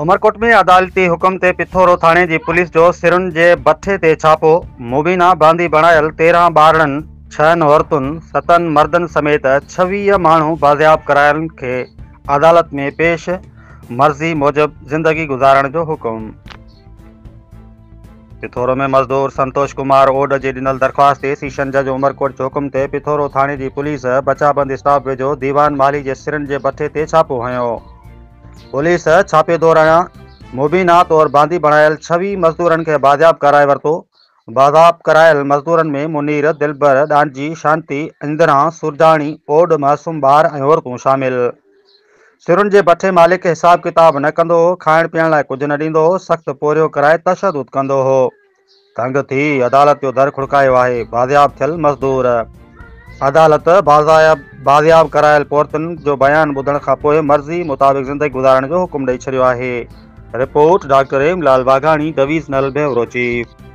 عمرڪوٽ ۾ عدالتي حڪم تي پٿورو ٿاڻي جي پوليس جو سرن جي بٺي تي ڇاپو، مبينا باندي بڻايل 13 ٻارڙن، ڇهن عورتن، ستن مردن سميت 26 ماڻهو بازياب ڪرايلن کي عدالت ۾ پيش، مرضي موجب زندگي گذارڻ جو حڪم. پٿورو ۾ مزدور سنتوش ڪمار اوڏ جي ڏنل درخواست تي سيشن جج عمرڪوٽ جي حڪم تي پٿورو ٿاڻي جي پوليس بچابند اسٽاف ويجهو ديوان مالهي جي سرن جي بٺي تي ڇاپو هنيو. پوليس ڇاپي دوران مبينا طور باندي بڻايل 26 مزدورن کي بازياب ڪرائي ورتو. بازياب ڪرايل مزدورن ۾ منير، دلبر، ڏانجي، شانتي، اندرا، سرجاڻي، اوڏ، معصوم ٻار ۽ عورتون شامل. سرن جي بٺي مالڪ حساب ڪتاب نه ڪندو هو، کائڻ پيئڻ لاء ڪجهه نه ڏيندو هو، سخت پورهيو ڪرائي تشدد ڪندو هو. تنگ ٿي عدالت جو در کڙڪايو آهي، بازياب ٿيل مزدور عدالت بازياب ڪرايل پورهيتن جو بيان ٻڌڻ کانپوء مرضي مطابق زندگي گذارڻ جو حڪم ڏئي ڇڏيو آهي. Report, doctor Hem Lal Waghani, divisional bureau chief.